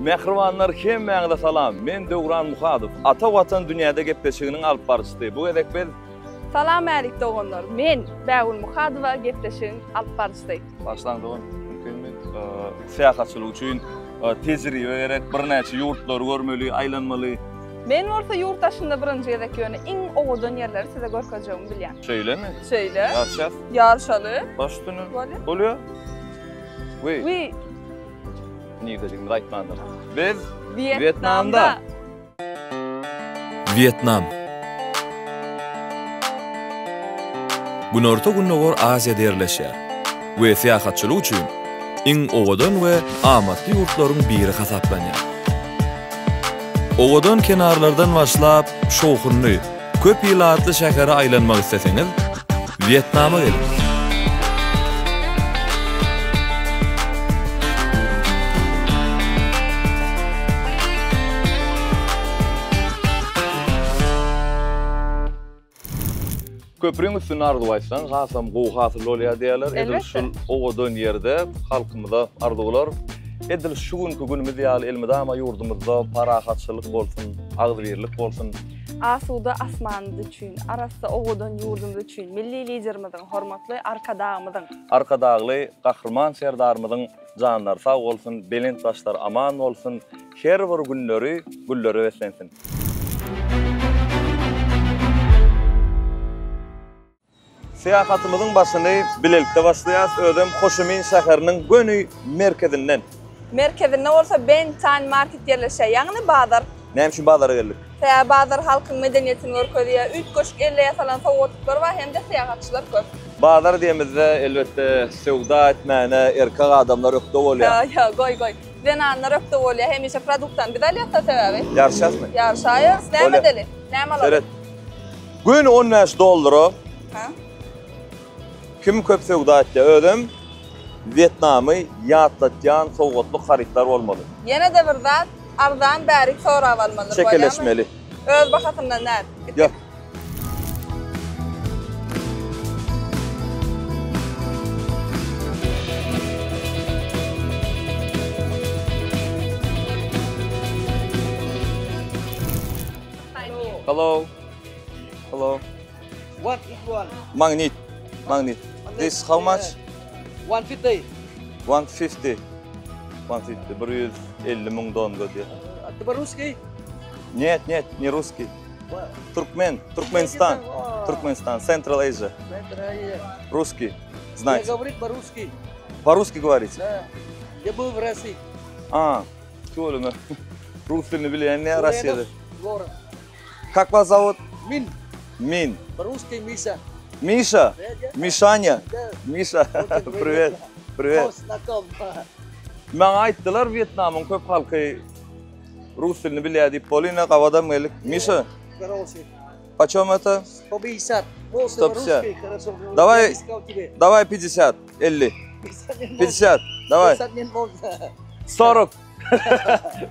Mähribanlar hemmäňize salam. Men Döwran Muhadow. Ata Watan dünýäde gepleşiginiň alyp baryjysy. Bu gezek biz Salam älik doganlar. Men Bägül Muhadowa gepleşigiň alyp baryjysy. Başlaň dogan. Mümkinmi? Syýahatçylyk üçin tejribe gerek, birnäçe ýurtlary görmeli, aýlanmaly. Men bolsa ýurt daşynda birinji gezek ýöne iň owadan ýerleri size görkezjegimi bilýän. Şeýlemi? Şeýle. Ýaryşas. Ýaryşaly. Baş üstüne. Bolýa. Bolýa. Wi. Wi. Nirededigimizi aýtmandyr. Biz Wýetnamda. Wýetnam. Günorta-Gündogar Aziýada ýerleşýär we syýahatçylyk üçin iň owadan we amatly ýurtlaryň biri hasaplanýar. Owadan kenarlardan başlap, şowhunly, köp ilatly şähere aýlanmak isleseňiz, Wýetnama geliň! Köprüň üstünde arzuw aýtsaň, hasam gowy hasyl bolýar diýýärler. Edil şul owadan ýerde halkymyza arzuwlar. Edil şu günki günümiz ýaly elmydama ýurdumyzda parahatçylyk bolsun, agzybirlik bolsun. Asuda asmanymyz üçin, arassa owadan ýurdumyz üçin Milli Liderimiziň, hormatly Arkadagymyzyň. Arkadagly Gahryman Serdarymyzyň janlary sag bolsun, belent başlary aman bolsun, her bir günleri güllere beslensin! Syýahatymyzyň başyny bilelikde başlaýarys, özem Hoşimin şäheriniň göni merkezinden. Merkezinde bolsa Ben Tan Market ýerleşýär, ýagny bazar. Näme üçin bazara geldik? Sebäbi bazar halkyň medeniýetini görkezýär, üýtgeşik elde ýasalan sowgatlyklar bar hem-de syýahatçylar köp. Bazar diýemizde, elbetde, söwda etmäne erkek adamlar ökde bolýar. Ýok, ýok, goý, goý. Zenanlar ökde bolýar, hemişe produktany biz alýas-da sebäbi. Ýaryşasmy? Ýaryşaýarys, näme edeli? Näme alaly? Seret. Göni 15 dollara kim köp söwda etýär? Özem Wýetnamy ýatlatýan sowgatlyk harytlar bolmaly. Ýene-de bir zat, arzan bärik sorap almalydyr, bolýarmy? Çekeleşmeli. Öz bahasyndan däl. Ýok. Hello. Hello. What is one? Magnit. Magnit. This how much? 150. 150. 150. 150 müň dong diýär. Ты по-русски? Нет, нет, не русский. Türkmen, Türkmenistan. Türkmenistan, Central Asia. Central Asia. Русский. Знаете. Я говорит по-русски. По-русски говорите? Да. Я был в России. А, tüweleme. Rus dilini bilýän ne Russiýada? Город. Как вас зовут? Мин. Мин. По-русски Миша. Миша? Мишаня? Миша, привет. Привет. Знаком. Maňa aýtdylar Wýetnamyň köp halky rus dilini bilýär diýip, bolýa gabadam geldik. Миша, почем это? 150. 150. Давай, давай 50, 50. 50, давай. 40.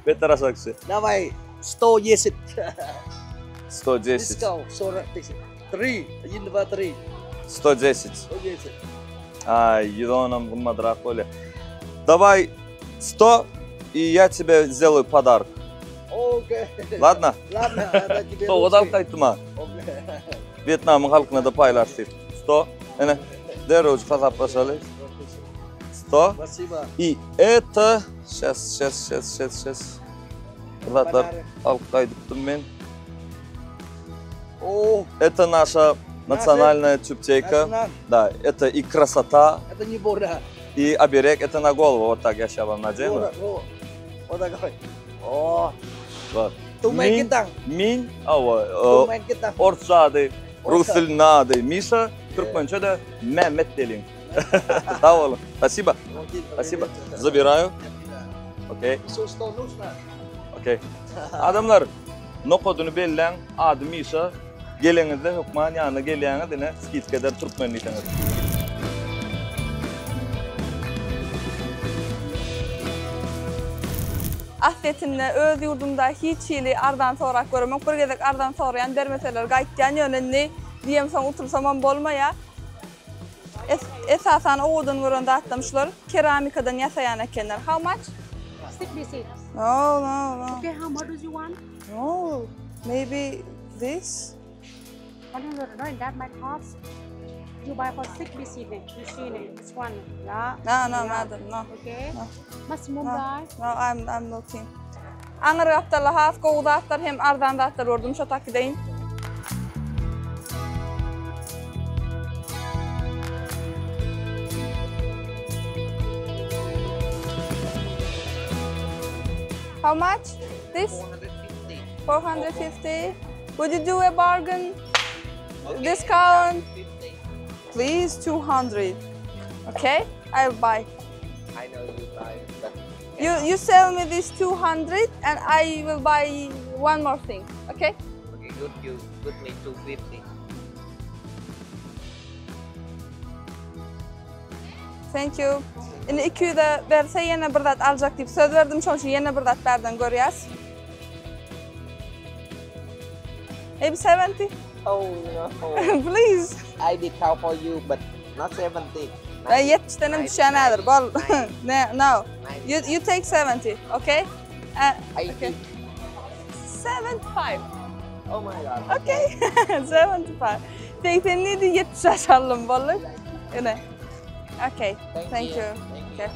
Beter aşakçy. Давай 110. 110. Дискаунт 40 тысяч. 3, 1, 2, 3. 110. 110. Aý, 110-am gymmadrak bolýar. Давай 100, и я тебе сделаю подарок. Okey. Ладно? Ладно, это тебе Sowgat alyp gaýtdym-a. Okey. Wýetnamyň halkyna-da paýlarys diýip. 100. Ene, derrewjik hasaplaşaly. 100. Спасибо. И это, сейчас, сейчас, сейчас, сейчас, сейчас. Bir zatlar alyp gaýdypdym men. О, Это наша национальная тюбтейка. Националь. Да, это и красота, Это не борода. и оберег, это на голову. Вот так я сейчас вам надену. Вот, вот. Вот такой. О, Вот. Tumen Min, kitang. Min, awa, Tumen kitang. Orsça ady, rus dilinde ady Mişa, türkmençe-de Mehmet diýeliň. Sag boluň. Spasiba. Spasiba. Zabiraю. Okey. Всё, что нужно. Okey. Adamlar, nokadyny belläň, ady Mişa. Geleňizde hökman ýanyna gelýäňiz, ine, skidka eder türkmen diýseňiz. Aslyýetinde öz ýurdumda hiç hili arzan sorap göremok. Bir gezek arzan soraýan, bermeseler gaýtýan, ýöne indi diýemsoň utulsamam bolmaýar. Esasan owadan gören zatlarym şular, keramikadan ýasaýan ekenler. How much? Six pieces. No, no, no. Okay, how much do you want? No, maybe this? 100, no, that might cost. You buy for six pieces, you see, this one. Yeah. No, no, Yeah. madam, no. Okay. No. Maximum No. price. No, I'm, I'm looking. Aňyr gapdalda has gowy zatlar hem arzan zatlar gördüm, şo tak gideýin. How much? This? 450. Would you do a bargain? Discount? Please, 200. Okay, I'll buy. I know you buy, but You you sell me this 200 and I will buy one more thing. Okay? okay, good. You good me 250. Thank you. Indi 200-e berse ýene bir zat aljak diýip söz berdim, şonuň üçin ýene bir zat bärden görýäs. Maybe 70? Oh no. Please. I discount for you, but not 70. Ben 70-denem düşýän häzir. Bol. Ne, no. You you take 70, okay? Uh, 80. okay. 75. Oh my god. Okay. 75. 80 diýdi, 75 aldym boldy. Ine. Okay. Thank, Thank you. Thank you. Okay.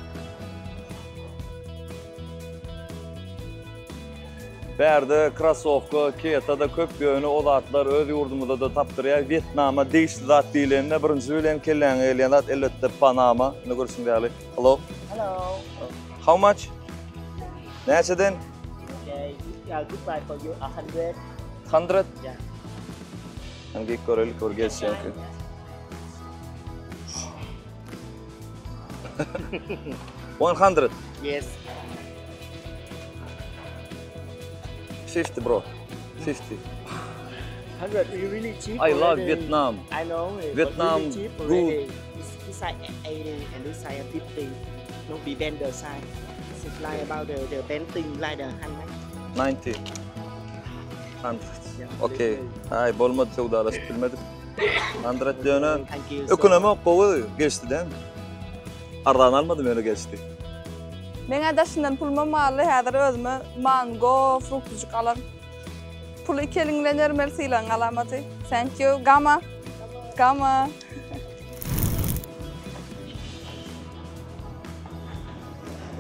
Bärde krasowka, keta-da köp ýöne o zatlar öz ýurdumyzda-da tapdyrýar. Wýetnama degişli zat diýlende birinji bilen kelläňe gelýän zat elbetde Panama. Indi görşüňiz ýaly. Hello. Hello. How much? Näçeden? Okay, uh, good price for you, 100. 100? Yeah. Hany geýip görelik, bir gelişýänki. 100. Yes. 50 bro. 50. 100 is really cheap. I love already. Vietnam. I know. but Vietnam really cheap good. already. This, this side 80 and this side 50. No be vendor side. It's like about the the painting like the handmade. 90. 100. Yeah, Okey. really. Aý bolmady söwdalaşyp bilmedik. 100 ýöne Thank you. so ökünemok gowy geçdi dämi? Arzan almadym ýöne geçdi. Meňä daşyndan pulumam galdy, häzir özüme mango, fruktujyk alaryn. Puly iki eliň bilen bermeli sylagyň alamaty. Thank you. Gama. Gama.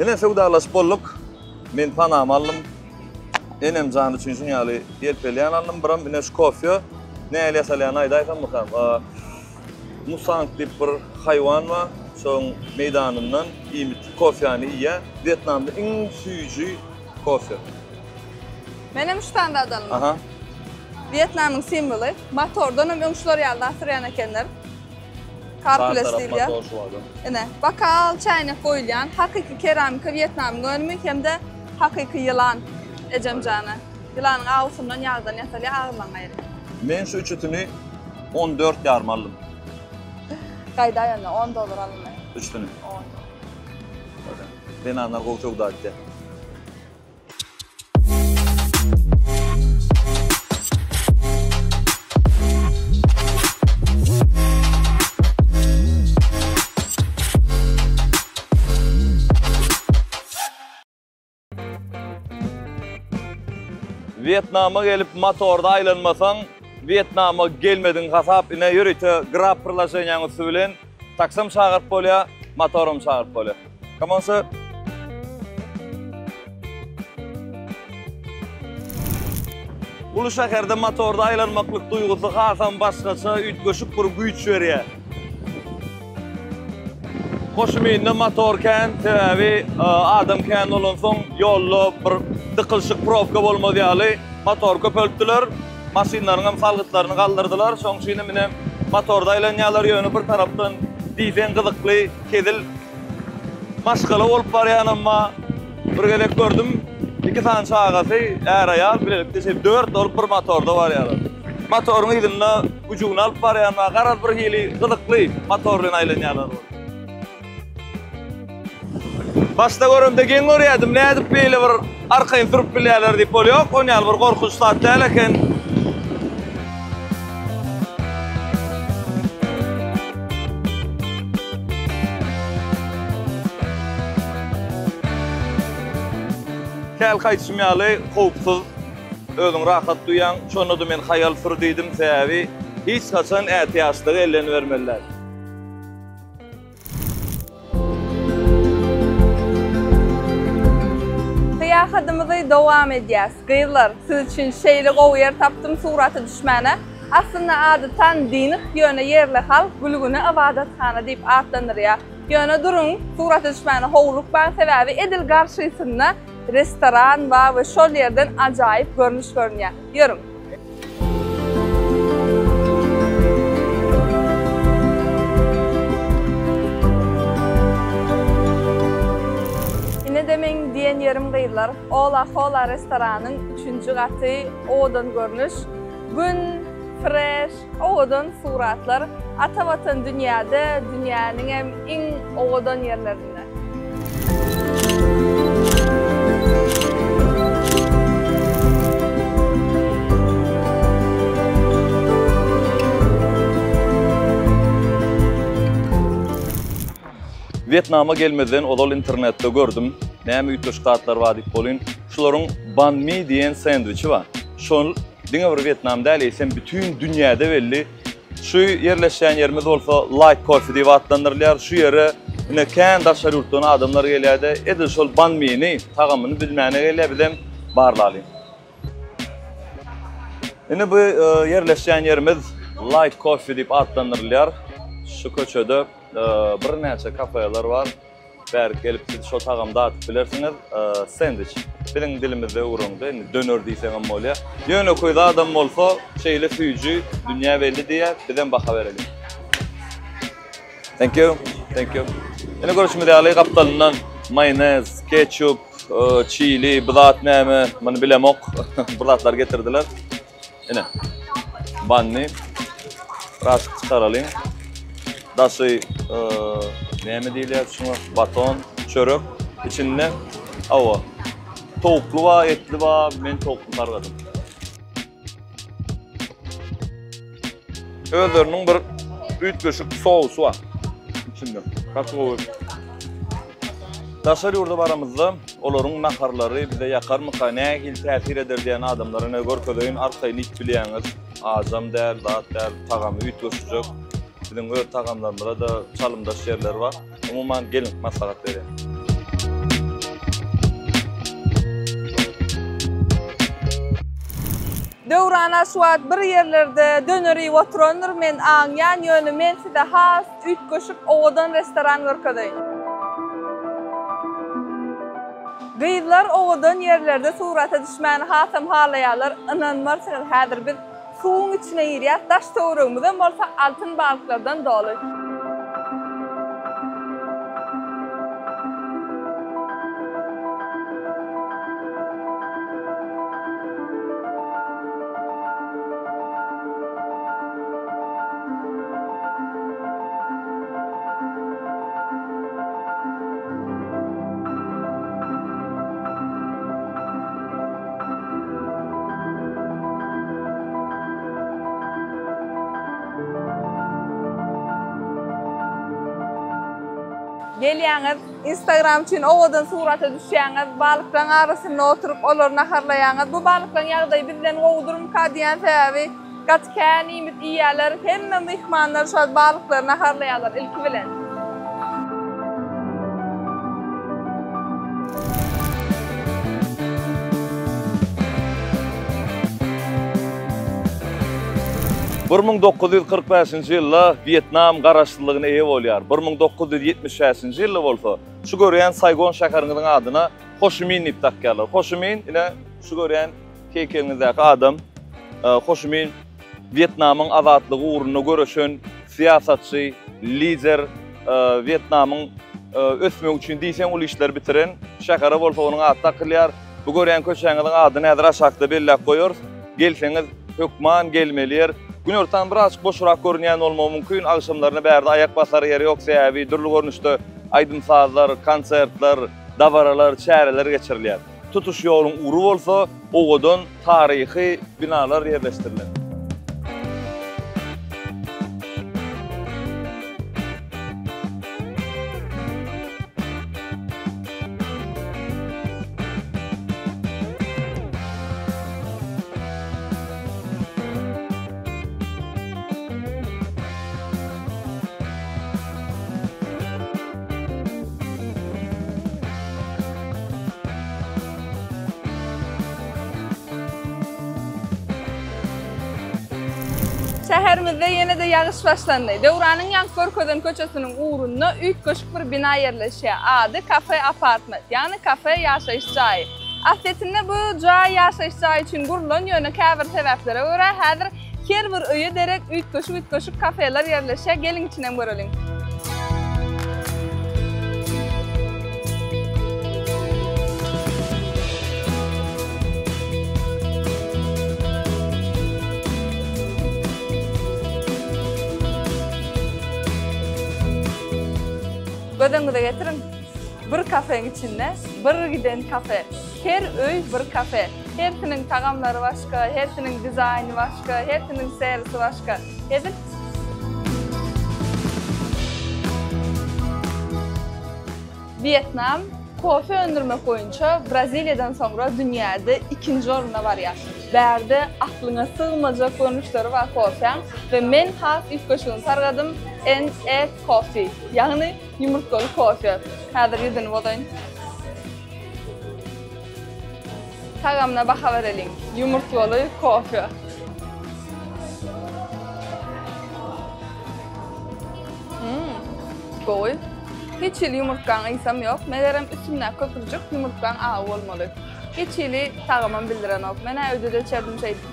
Ine söwdalaşyp bolduk. Men panama aldym. Enem jany üçin şuň ýaly ýelpelýän aldym. Biram ine şu kofe nähili ýasalýanyny aýdaýsammykam. Musang diýip bir haýwan bar. Şoň meýdanyndan iýmit kofýany iýýär. Wýetnamda iň süýji kofe. Menem şu sanda adalym. Aha. Wýetnamyň simwoly. Motordan hem öň şular ýaly asyrýan ekenler. Karples diýilýär. Motor şu adam. Ine, bokal, çäýnek goýulýan hakyky keramika Wýetnamyň önümi hem-de hakyky ýylan ejem jana. Ýylanyň awusyndan ýagdan ýasalýar, agyrlaň aýry. Men şu üçüsini 14 ýarym aldym. Gaýdaý onda 10 dollar alyndy. Üçüsini. 10 dollar. Zenanlar gowy söwda etýär. Wýetnama gelip motorda aýlanmasaň, Wýetnama gelmediň hasap. Ine ýörite Grab priloženiýaň üsti bilen taksam çagyryp bolýar, motoram çagyryp bolýar. Come on sir. Uly şäherde motorda aýlanmaklyk duýgusy hasam başgaça, üýtgeşik bir güýç berýär. Hoşiminde motor kän, sebäbi adam kän bolansoň ýolda bir dykylyşyk, probka bolmaz ýaly motory köpeltdiler. Maşynlaryň hem salgytlaryny galdyrdylar. Şonuň üçin hem ine motorda aýlanýarlar. Ýöne bir tarapdan diýseň gyzykly, hezil. Maşgala bolup barýanam bar. Bir gezek gördüm, iki sany çagasy, är-aýal bilelikde şeýdip dört bolup bir motorda barýarlar. Motoryň yzynda güjügini alyp barýan bar. Garaz bir hili gyzykly motor bilen aýlanýarlar. Başda göremde geň görýärdim, nädip beýle bir arkaýyn sürüp bilýärler diýip, ol ýok, on ýaly bir gorkunç zat däl eken. Hälki aýdyşym ýaly howpsuz, özüňi rahat duýýaň. Şonda-da men haýal sür diýdim, sebäbi hiç haçan ätiýaçlygy elden bermeli däl. Syýahatymyzy dowam edýäs. Gyzlar, siz üçin şeýle gowy ýer tapdym surata düşmäne. Aslynda ady Tan Dinh, ýöne ýerli halk Gülgüne ybadathana diýip atlandyrýar. Ýöne duruň, surata düşmäne howlukmaň, sebäbi edil garşysynda restoran bar we şol ýerden ajaýyp görnüş görünýär. Ýörüň! Ine-de meň diýen ýerim gyzlar. Ola Hola restoranyň üçünji gaty, owadan görnüş. Gün, freş, owadan suratlar. Ata Watan dünýäde, dünýäniňem iň owadan ýerlerinde. Wýetnama gelmezden ozal internetde gördüm, näme üýtgeşik zatlar bar diýip bolyn, şularyň Banh Mi diýen sendwiçi bar. Şol diňe bir Wýetnam däl, eýsem bütin dünýäde belli. Şu ýerleşýän ýerimiz bolsa Light Coffee diýip atlandyrylýar. Şu ýere ine kän daşary ýurtdan adamlar gelýär-de, edil şol Banh Mi-ni, tagamyny bilmäne gelýär, bizem barlalyň. Ine bu ýerleşýän ýerimiz Light Coffee diýip atlandyrylýar. Şu köçede birnäçe kafeler bar. Bärik gelip siz şo tagamy dadyp bilersiňiz. Sendwiç. Biziň dilimizde öwreňde indi döner diýseňem bolýar. Ýönekeý zadam bolsa şeýle süýji dünýä belli diýýär. Bizem baha bereliň. Thank you. Thank you. Ine görşümiz ýaly gapdalyndan maýonez, ketçup, çili, bu zat näme, muny bilemok. Bir zatlar getirdiler. Ine. Banny. Birazjyk çykaralyň. Daşy näme diýilýär şuňa? Baton, çörek. İçinde hawa. Towukly bar, etli bar. Men towukly sargadym. Özleriniň bir üýtgeşik sousy bar içinde. Gaty gowy. Daşary ýurda baramyzda olaryň naharlary bize ýakarmyka, nähili täsir eder diýen adamlara ine görkezeýin, arkaýyn iýip bilýäňiz. Ajam däl, zat däl, tagamy üýtgeşijek. Biziň öz tagamlarymyza-da çalymdaş ýerleri bar. Umuman geliň, maslahat berýän. Döwran-a şu wagt bir ýerlerde döner iýip oturandyr, men aňýan, ýöne men size has üýtgeşik owadan restoran görkezeýin. Gyzlar owadan ýerlerde surata düşmäni hasam halaýarlar, ynanmarsyňyz häzir biz suwuň içine girýäs, daş-töweregimizem bolsa altyn balyklardan doly. Gelýäňiz, Instagram üçin owadan surata düşýäňiz, balyklaryň arasynda oturyp olary naharlaýaňyz. Bu balyklaryň ýagdaýy bizden gowudyrmyka diýýän sebäbi Gaty kän iýmit iýýärler. Hemme myhmanlar şol balyklary naharlaýarlar ilki bilen. 1945-nji ýylda Wýetnam garaşsyzlygyna eýe bolýar. 1975-nji ýylda bolsa şu görýän Saýgon şäheriňiziň adyna Hoşimin diýip dakýarlar. Hoşimin ine şu görýän Heýkeliňizdäki adam Hoşimin Wýetnamyň azatlygy ugrunda göreşen syýasatçy, lider, Wýetnamyň ösmegi üçin diýseň uly işleri bitiren, şähere bolsa onuň ady dakylýar. Bu görýän köçäňiziň adyny häzir aşakda belläp goýarys. Gelseňiz hökman gelmeli ýer. Günortan birazjyk boşurak görünýän bolmagy mümkin, agşamlaryna bärde aýak basar ýer ýok, sebäbi dürli görnüşde aýdym-sazlar, konsertler, dabaralar, çäreler geçirilýär. Tutuş ýoluň ugry bolsa owadan taryhy binalar ýerleşdirilen. Şäherimizde ýene-de ýagyş başlandy. Döwranyň ýaňky görkezen köçesiniň ugrunda üýtgeşik bir bina ýerleşýär. Ady Kafe Apartment, ýagny kafe ýaşaýyş jaýy. Aslyýetinde bu jaý ýaşaýyş jaýy üçin gurlan, ýöne käbir sebäplere görä häzir her bir öýe derek üýtgeşik-üýtgeşik kafeler ýerleşýär. Geliň içinem göreliň. Göz öňüňize getiriň, bir kafeň içinde bir giden kafe. Her öý bir kafe. Hersiniň tagamlary başga, hersiniň dizaýny başga, hersiniň servisi başga. Edil Wýetnam kofe öndürmek boýunça Braziliýadan soňra dünýäde ikinji orunda barýar. Bärde aklyňa sygmajak görnüşleri bar kofäň we men has üýtgeşigini sargadym, NE Coffee, ýagny ýumurtgaly kofe. Häzir ýüzüni bozaýyn. Tagamyna baha bereliň. Ýumurtgaly kofe. Hmm, gowy. Hiç hili ýumurtgaň ysam ýok. Megerem üstündäki köpürjik ýumurtgaň agy bolmaly. Hiç hili tagamam bildirenok. Men-ä öýde-de içerdim şeýdip.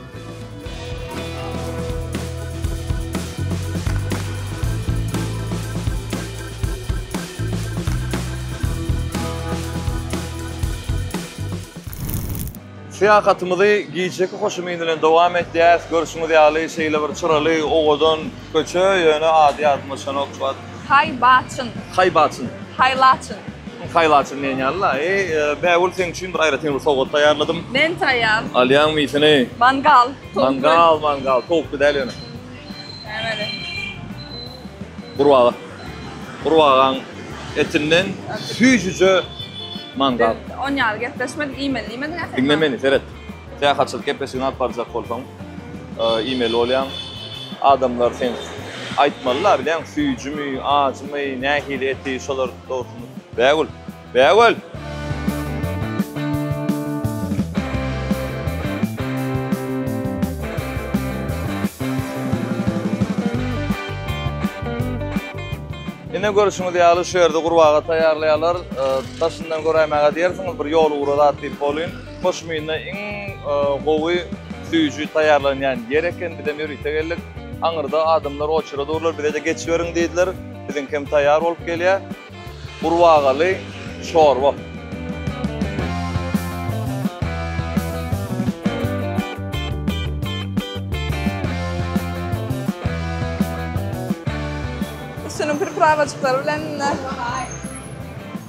Syýahatymyzy gijeki hoşumyz bilen dowam etýäs. Görşüňiz ýaly, şeýle bir çyraly, owadan köçe, ýöne ady ýadyma düşenok şu wagt. Haý Baçyn. Haý Baçyn. Haý Laçyn. Haý Laçyn diýen ýaly-la. Eý, Bägül seň üçin bir aýratyn bir sowgat taýýarladym. Men taýýar. Alýaňmy ýesini? Mangal. Mangal, mangal. Towukly däl ýöne. Nämeli? Gurbaga. Gurbagaň etinden süýjüje mangal. Biz on ýaly gepleşmedik, iýmeli diýmediň-ä sen Diňle maňa. meni, seret. Syýahatçylyk gepleşigini alyp barjak bolsaň, iýmeli bolýaň. Adamlar sen aýtmaly-la, bilýäň, süýjümi, ajymy, nähili eti, şolar dogrusyny. Bägül! Bägül! Ine görşüňiz ýaly şu ýerde gurbaga taýýarlaýarlar. Daşyndan göräýmäge diýersiňiz bir ýol ugra zat diýip bolyn. Hoşmynda iň gowy süýji taýýarlanýan ýer eken. Bizem ýörite geldik. Aňyrda adamlar oçura durlar. Bize-de geçiberiň diýdiler. Biziňkem taýýar bolup gelýär. Gurbagaly çorba. Üstüniň pripravajyklary bilen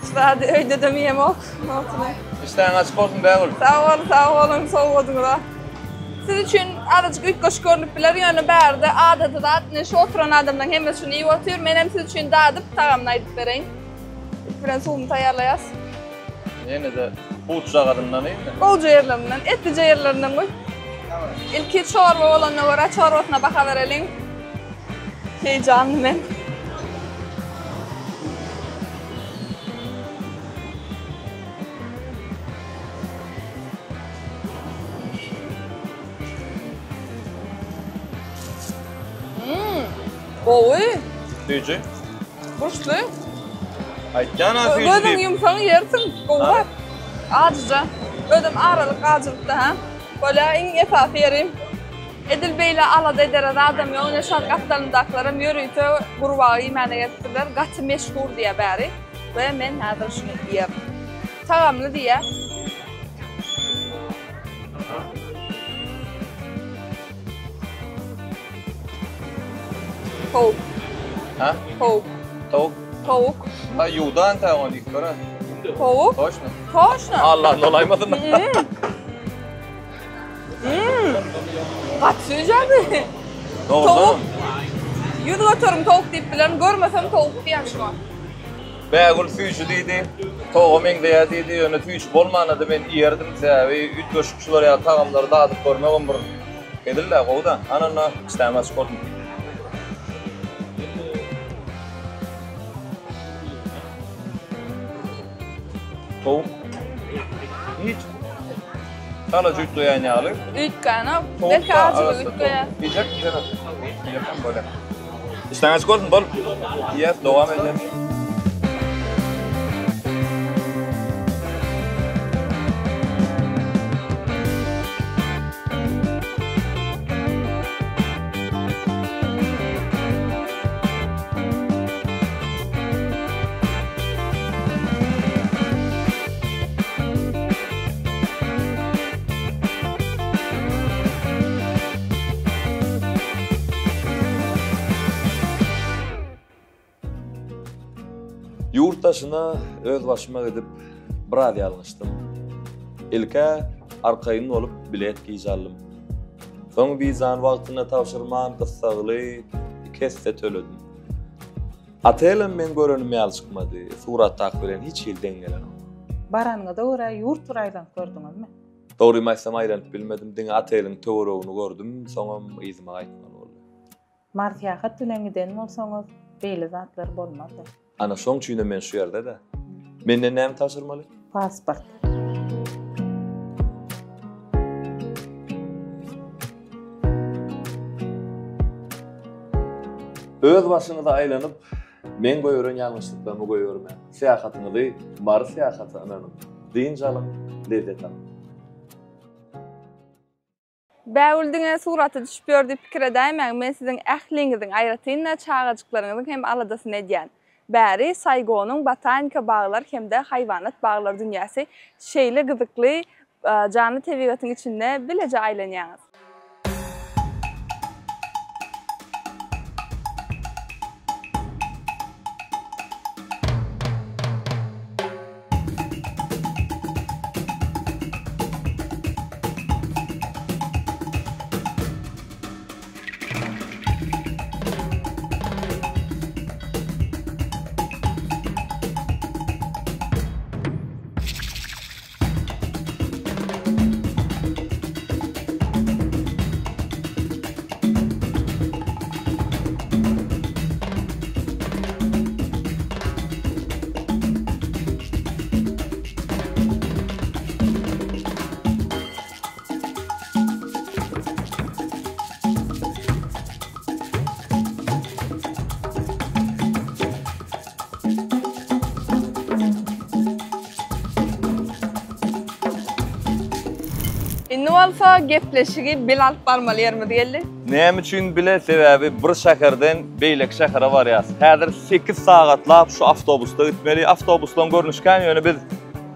şu zady öýde-de iýemok. Işdäň açyk bolsun Bägül. Sag bol, sag boluň sowgadyňyza. Siz üçin azajyk üýtgeşik görnüp biler, ýöne bärde adaty zat, ine şu oturan adamlaryň hemmesi şuny iýip otyr. Menem siz üçin dadyp, tagamyny aýdyp bereýin. Ilki bilen suwuny taýýarlaýas. Ýene-de hutjagazyndan indi. Gowja ýerlerinden, etlije ýerlerinden goý. Ilki çorba bolanyna görä çorbasyna baha bereliň. Heýjanly men. Hmm, gowy. Süýji. Burçly. Aýtýan-a süýji Gözüň diýip. ýumsaň ýersiň. Gowy. Ajyja. Özem aralyk ajylykda ha. Bolýa iň esasy ýeri. Edil beýle alada edere zadam ýok. Ine şol gapdalyndakylaram ýörite gurbaga iýmäne gelipdirler. Gaty meşhur diýýär bäri. We men häzir şuny iýerin. Tagamly diýýär. Towuk. Ha? Towuk. Towuk. Towuk. Ha ýuwdan ta ony ilk göre. Towuk. Toşno. Toşno. Allah nolaýmasyn. Hmm. Gaty süýjädi. Dogrudanam. Towuk. 100% towuk diýip bilerin. Görmesem towuk diýýän şuňa. Bägül süýji diýdi. Towuga meňzeýär diýdi. Ýöne süýji bolmanda-da men iýerdim. Sebäbi üýtgeşik şular ýaly tagamlary dadyp görmegem bir hezil-dä, gowy-da. Ana onda işdäm açyk bolsun. Towuk hiç çalaja üýtgeýän ýaly. Üýtgänok. Belki azajyk üýtgeýär. Iýjekmi sen? Iýesem bolýar. Işdäň açyk bolsun, bol. Iýes, dowam edýäs. Ýurt daşyna öz başyma gidip biraz ýalňyşdym. Ilk-ä arkaýyn bolup bilet gijä aldym. Soň wizany wagtynda tabşyrman gyssagly esse töledim. Otelem meň görenim ýaly çykmady, suratdaky bilen hiç hili deň gelenok. Baranyňyza görä ýurt bir aýlanyp gördüňizmi? Dogrymy aýtsam aýlanyp bilmedim, diňe oteliň töweregini gördüm, soňam yzyma gaýtmaly boldy. Mary syýahat bilen giden bolsaňyz beýle zatlar bolmazdy. Ana şoň üçinem men şu ýerde-de. Menden näme tabşyrmaly? Pasport. Öz başyňyza aýlanyp, meň goýberen ýalňyşlyklarymy goýbermäň. Syýahatyňyzy Mary syýahata ynanyň. Dynç alyň, lezzet alyň. Bägül diňe surata düşüp ýör diýip pikir edäýmäň, men siziň ähliňiziň, aýratyn-da çagajyklaryňyzyň hem aladasyny edýän. Bäri Saýgonyň botanika baglary hem-de haýwanat baglary dünýäsi şeýle gyzykly, janly tebigatyň içinde bileje aýlanýaňyz. Indi bolsa gepleşigi bile alyp barmaly ýerimiz geldi. Näme üçin bile? Sebäbi bir şäherden beýleki şähere barýas. Häzir 8 sagatlap şu awtobusda gitmeli. Awtobuslaryň görnüşi kän, ýöne biz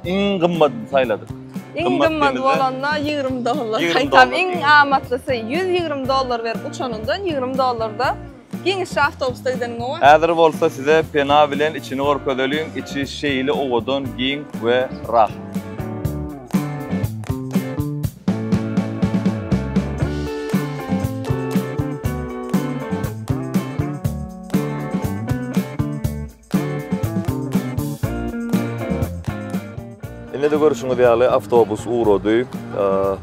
iň gymmadyny saýladyk. Iň gymmady bolanda 20 dollar. Gaýtam iň amatlysy 120 dollar berip uçanyňdan 20 dollarda Giňişli awtobusda gideniň gowy. Häzir bolsa size pena bilen içini görkezeliň, içi şeýle owadan, giň we rahat. Indi-de görşüňiz ýaly awtobus ugrady.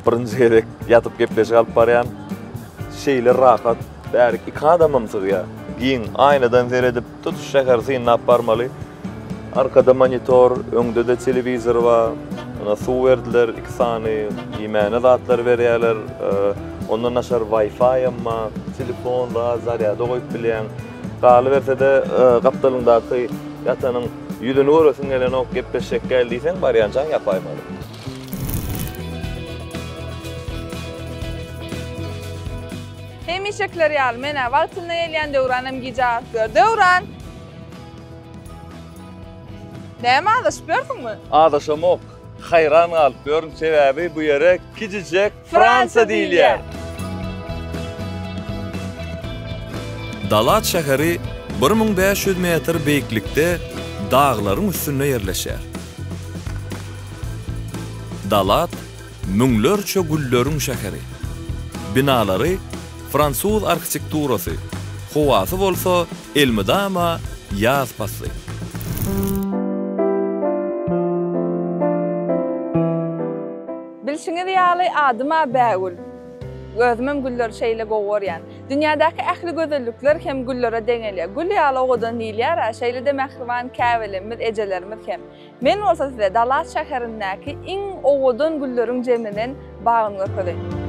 Birinji gezek ýatyp gepleşik alyp barýan. Şeýle rahat, bärik iki adamam sygýar. Giň, aýnadan seredip, tutuş şäheri synlap barmaly. Arkada monitor, öňde-de telewizor bar. Ýa suw berdiler, iki sany, iýmäne zatlar berýärler. Ondan daşary Wi-Fi-am bar, telefon, zat, zarýada goýup bilýäň. Galyberse-de, gapdalyňdaky ýatanyň ýüzüni göresiň gelenok, gepleşjek gel diýseň, barýançaň ýapaýmaly. Hemişekiler ýaly, men-ä wagtynda gelýän, Döwranam gijä galyp ýör. Döwran! Näme azaşyp ýörsüňmi? Azaşamok. Haýran galyp ýörün, sebäbi bu ýere kiçijek Fransiýa diýilýär. Dalat şäheri 1500 metr beýiklikde daglaryň üstünde ýerleşýär. Dalat müňlerçe gülleriň şäheri. Binalary fransuz arhitekturasy, howasy bolsa elmydama ýaz pasly. Bilşiňiz ýaly, adym-a Bägül. Özümem gülleri şeýle gowy görýän. Dünýädäki ähli gözellikler hem güllere deňelýär. Gül ýaly owadan diýilýär-ä, şeýle-de mähriban käbelemmiz, ejelerimiz hem. Men bolsa size Dalat şäherindäki iň owadan gülleriň jemlenen bagyny görkezeýin.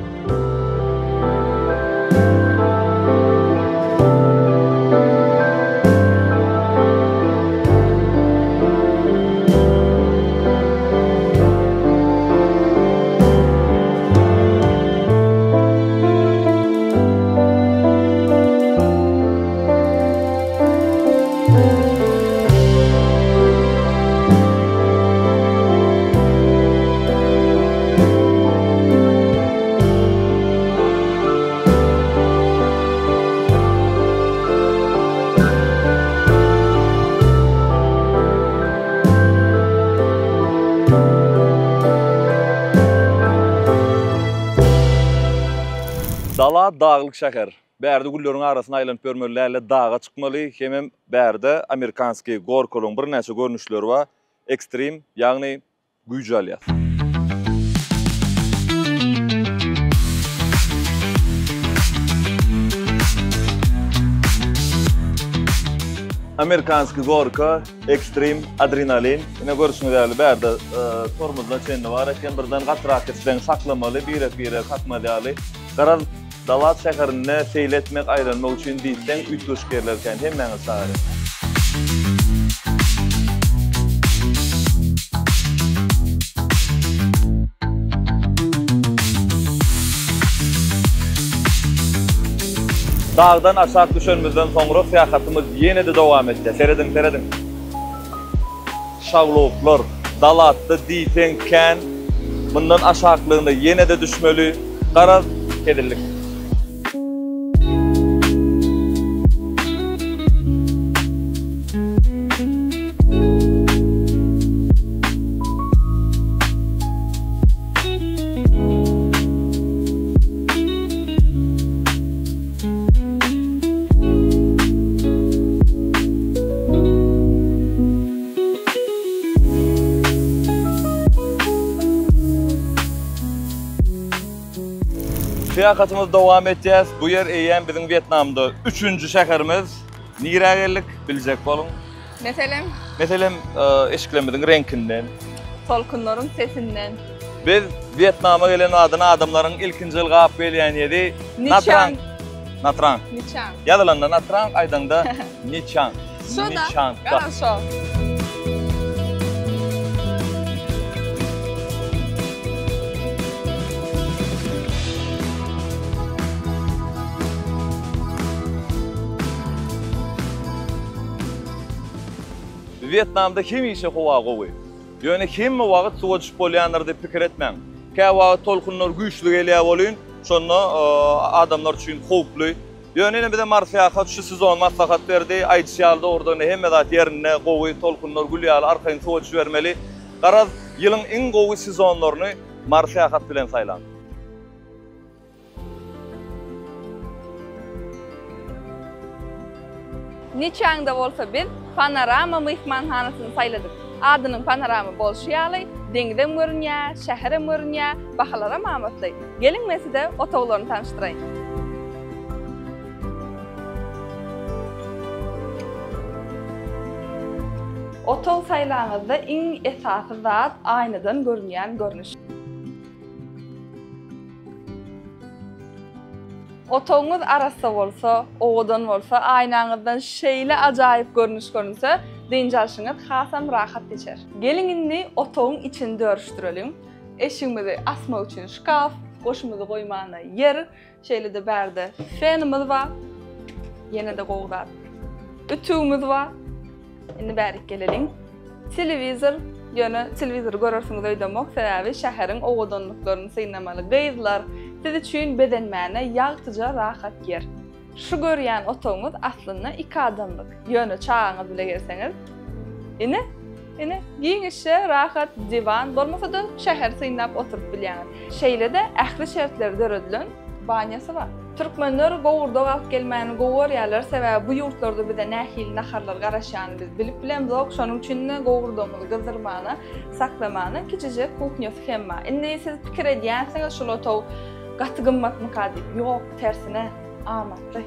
Dalat daglyk şäher. Bärde gülleriň arasyna aýlanyp ýörmeli dälde daga çykmaly hemem bärde amerikanskiý gorkalaryň birnäçe görnüşleri bar. Ekstrim, ýagny güýç alýas. Amerikanskiý gorka, ekstrim, adrenalin. Ine görşüňiz ýaly bärde tormozdan çenli bar eken. Birden gatyrak geçseň saklamaly, birek-biregi kakmaz ýaly. Garaz, Dalat şäherinde seýil etmek, aýlanmak üçin diýseň üýtgeşik ýerler kän. Hemmäňizi çagyrýan. Dagdan aşak düşenimizden soňra syýahatymyz ýene-de dowam etýär. Serediň, serediň. Şaglawuklar Dalatda diýseň kän. Mundan aşaklygyna ýene-de düşmeli. Garaz, hezillik. Syýahatymyzy dowam etýäs. Bu ýer eýýäm biziň Wýetnamda üçünji şäherimiz. Nirä geldik? Biljek boluň. Meselem? Meselem, eşiklerimiziň reňkinden. Tolkunlaryň sesinden. Biz Wýetnama gelen badyna adamlaryň ilkinji ylgap gelýän ýeri Natrang. Natrang. Niçang. Ýazylanda Natrang, aýdaňda Niçang. Şo-da. Niçang. Garaz şo. Wýetnamda hemişe howa gowy. Ýöne hemme wagt suwa düşüp bolýandyr diýip pikir etmäň. Käwagt tolkunlar güýçli gelýär welin, şonda adamlar üçin howply. Ýöne ine bize Mary Syýahat şu sezon maslahat berdi. Aýdyşy ýaly dogrudan-da hemme zat ýerinde, gowy, tolkunlar gül ýaly arkaýyn suwa düşübermeli. Garaz, ýylyň iň gowy sezonlaryny Mary Syýahat bilen saýlaň. Niçäňde bolsa biz Panorama myhmanhanasyny saýladyk. Adynyň Panorama bolşy ýaly, deňizem görünýär, şäherem görünýär, bahalaram amatly. Geliň men size otaglaryny tanyşdyraýyn. Otag saýlaňyzda iň esasy zat aýnadan görünýän görnüş. Otagyňyz arassa bolsa, owadan bolsa, aýnaňyzdan şeýle ajaýyp görnüş görünse, dynç alşyňyz hasam rahat geçer. Geliň indi otagyň içini dörüşdireliň. Eşigimizi asmak üçin şkaf, goşumyzy goýmana ýer, şeýle-de bärde fenimiz bar. Ýene-de gowy zat, ütügimiz bar. Indi bärik geleliň. Telewizor, ýöne telewizory görersiňiz öýdemok, sebäbi şäheriň owadanlyklaryny synlamaly. Gyzlar, siz üçin bezenmäne ýagtyja rahat ýer. Şu görýän otagyňyz aslynda iki adamlyk, ýöne çagaňyz bile gelseňiz, ine, ine, giňişje rahat diwan, bolmasa-da şäheri synlap oturyp bilýäňiz. Şeýle-de ähli şertleri döredilen banýasy bar. Türkmenler gowurdak alyp gelmäni gowy görýärler, sebäbi bu ýurtlarda bize nähili naharlar garaşýanyny biz bilip bilemzok, şonuň üçin-de gowurdagymyzy gyzdyrmana, saklamana kiçijek kuhnýasy hem bar. Indi siz pikir edýänsiňiz şul otag gaty gymmatmyka diýip, ýok, tersine, amatly.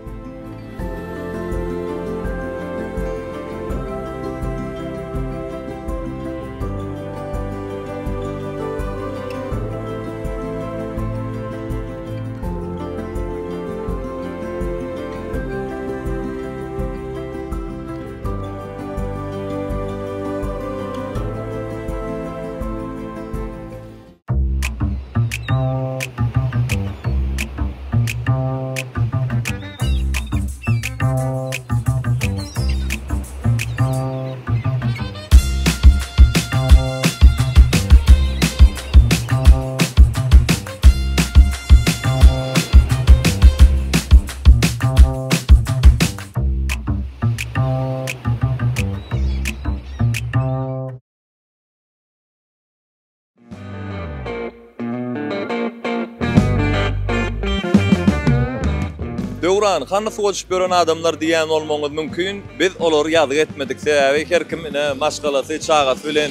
Döwran, hany suwa düşüp ýören adamlar diýýän bolmagyňyz mümkin. Biz olary ýazgy etmedik. Sebäbi her kim ine maşgalasy, çagasy bilen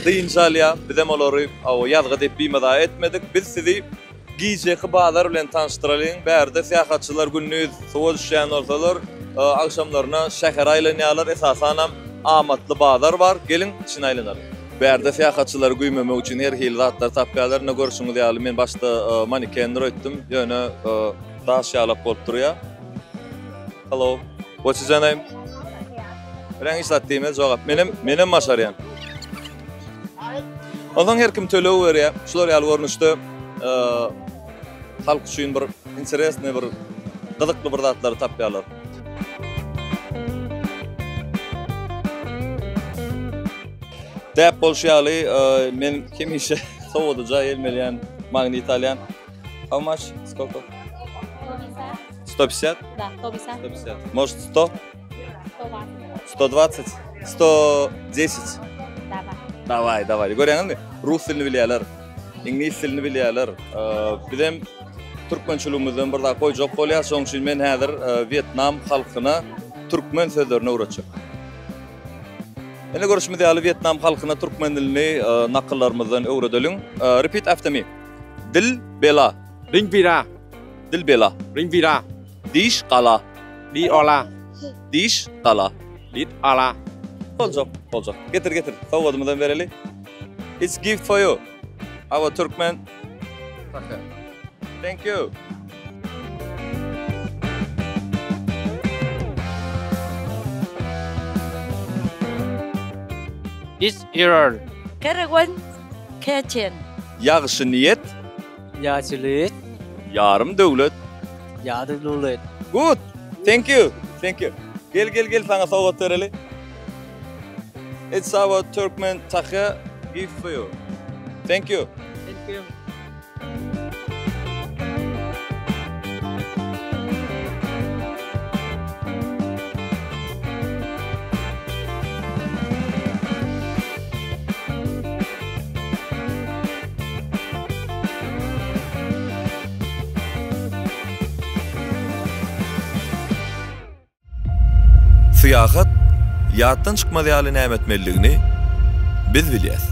dynç alýar. Bizem olary ýazgy diýip bimaza etmedik. Biz sizi gijeki bazar bilen tanyşdyralyň. Bärde syýahatçylar gündiz suwa düşýän bolsalar, agşamlaryna şähere aýlanýarlar. Esasanam amatly bazar bar. Geliň, içine aýlanalyň. Bärde syýahatçylary güýmemek üçin her hili zatlar tapýarlar. Ine görşüňiz ýaly men başda manekendir öýtdüm. Ýöne daş ýalak bolup durýar. Hello. What is your name? Bilen hiç zat diýmez jogap. Menem menem başarýan. Onsoň her kim töleg berýär. Şular ýaly görnüşde halk üçin bir interesny bir gyzykly bir zatlary tapýarlar. Däp bolşy ýaly men hemişe sowadyja ýelmelýän magnit alýan. How much? Skolko? 150? Da, 150. 150. Может 100? 120. 120? 110? Daway. Daway, daway. Görýäňizmi? Rus dilini bilýärler. Iňlis dilini bilýärler. Bizem türkmençiligimizden bir zat goýjak bolýar. Şonuň üçin men häzir Wýetnam halkyna türkmen sözlerini öwretjek. Ine görüşimiz ýaly Wýetnam halkyna türkmen dilini nakyllarymyzdan öwredeliň. Repeat after me. Dil bela. Dil bela. Dil bela. Dil bela. Diş gala. Di ola. Diş gala. Dit ala. Boljak, boljak. Getir, getir. Sowgadymyzam bereli. It's gift for you. Our Turkmen. Thank you. This error. Karawan Kitchen. Ýagşy niýet. Ýagşylyk. Ýarym döwlet. Ýarym döwlet. Good. Thank you. Thank you. Gel gel gel saňa sowgat bereli. It's our Turkmen tahya gift for you. Thank you. Thank you. Syýahat ýatdan çykmaz ýaly näme etmelidigini biz bilýäs.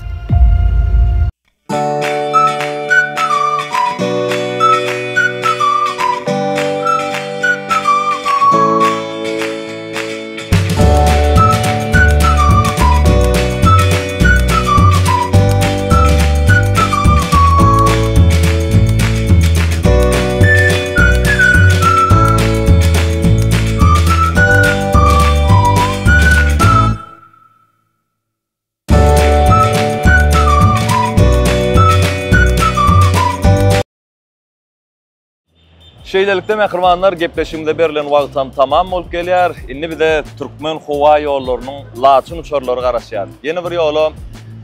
Şeýlelikde mähribanlar gepleşigimize berlen wagtam tamam bolup gelýär. Indi bize Türkmen howa ýollarynyň Laçyn uçarlary garaşýar. Ýene bir ýola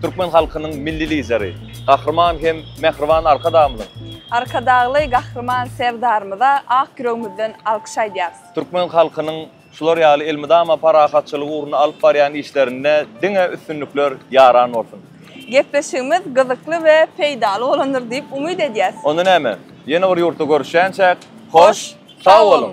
türkmen halkynyň Milli Lideri, Gahryman hem mähriban Arkadagymyzyň, Arkadagly Gahryman Serdarymyza ak ýüregimizden alkyş aýdýarys. Türkmen halkynyň Şular ýaly elmydama parahatçylyk ugrunda alyp barýan işlerinde diňe üstünlikler ýaran bolsun! Gepleşigimiz gyzykly we peýdaly bolandyr diýip umyt edýäs. Onda näme, ýene bir ýurtda görüşýänçäk, hoş sag boluň!